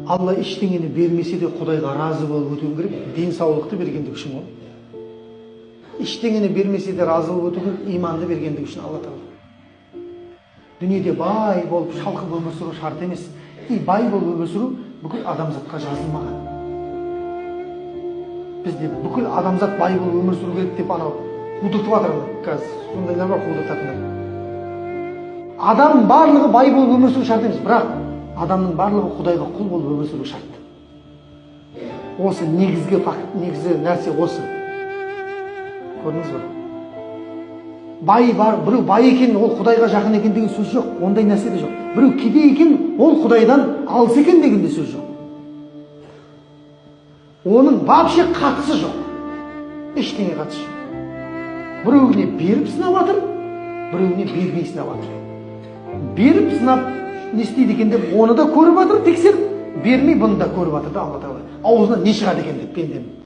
Алла ештеңені бермесе де, Құдайға разы болып өтуің керек, денсаулықты бергендігі үшін ғой. Ештеңені бермесе де, разы болып өту керек, иманды бергендігі үшін. Алла Тағала дүниеде бай болып, шалқып өмір сүру шарт емес. И бай болып өмір сүру бүкіл адамзатқа жазылмаған. Бізде бүкіл адамзат бай болып өмір сүру керек деп анау қудыртып жатыр. Қазір сондайлар бар, қудыртатындар. Адам барлығы бай болып өмір сүру шарт емес, бірақ адамның барлығы Құдайға құл болып өмір сүру шарт. Осы негізгі факт, негізгі нәрсе осы. Көрдіңіз ба? Бай бар, біреу бай екен, ол Құдайға жақын екен деген сөз жоқ, ондай нәрсе де жоқ. Біреу кедей екен, ол Құдайдан алыс екен деген де сөз жоқ. Оның вообще қатысы жоқ, ештеңе қатысы жоқ. Біреуіне беріп сынап жатыр, біреуіне бермей сынап жатыр. Беріп сынап, не істейді екен деп, оны да көріп жатыр, тексеріп. Бермей бұны да көріп жатыр да Алла Тағала, аузынан не шығады екен деп пенденің.